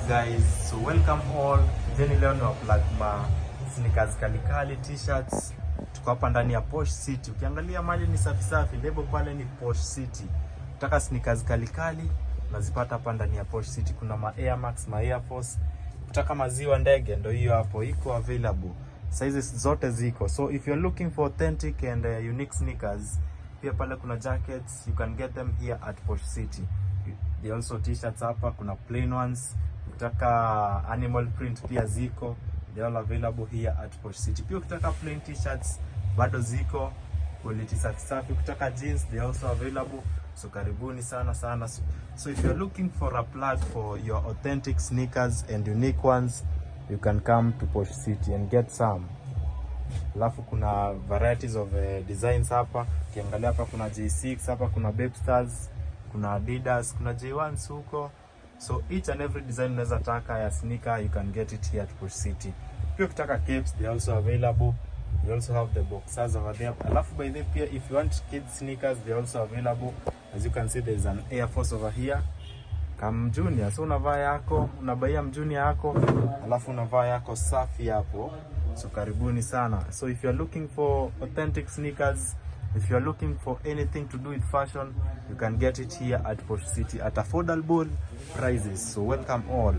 Guys? So welcome all. Jeni leo ni waplug ma sneakers kalikali, t-shirts. Tuko hapa ndani ya Posh City. Ukiangalia mali ni safi safi, lebo pale ni Posh City. Utaka sneakers kalikali unazipata hapa ndani ya Posh City. Kuna ma Air Max, ma Air Force. Utaka maziwa ndege, ndo hiyo hapo iko available. Sizes zote ziko. So if you're looking for authentic and unique sneakers, pia pale kuna jackets, you can get them here at Posh City. There also t-shirts hapa, kuna plain ones. Ukitaka animal print pia ziko. They all available here at Posh City. Pia ukitaka plain t-shirts bado ziko, quality safi safi. Ukitaka jeans, they also available. So karibuni sana sana. So if you're looking for a plug for your authentic sneakers and unique ones, you can come to Posh City and get some. Alafu kuna varieties of designs hapa. Ukiangalia hapa kuna J6, hapa kuna Babestars, kuna Adidas, kuna J1s huko. So each and every design unaweza taka ya sneaker, you can get it here at Posh City. Pia ukitaka capes, they also available. We also have the boxers over there. Alafu by the way, pia if you want kids sneakers, they also available. As you can see, there is an Air Force over here. Kam junior, so unavaa yako, unabuyia mjunior yako, alafu unavaa yako safi hapo. So karibuni sana. So if you're looking for authentic sneakers, if you're looking for anything to do with fashion, you can get it here at Posh City at affordable prices. So welcome all.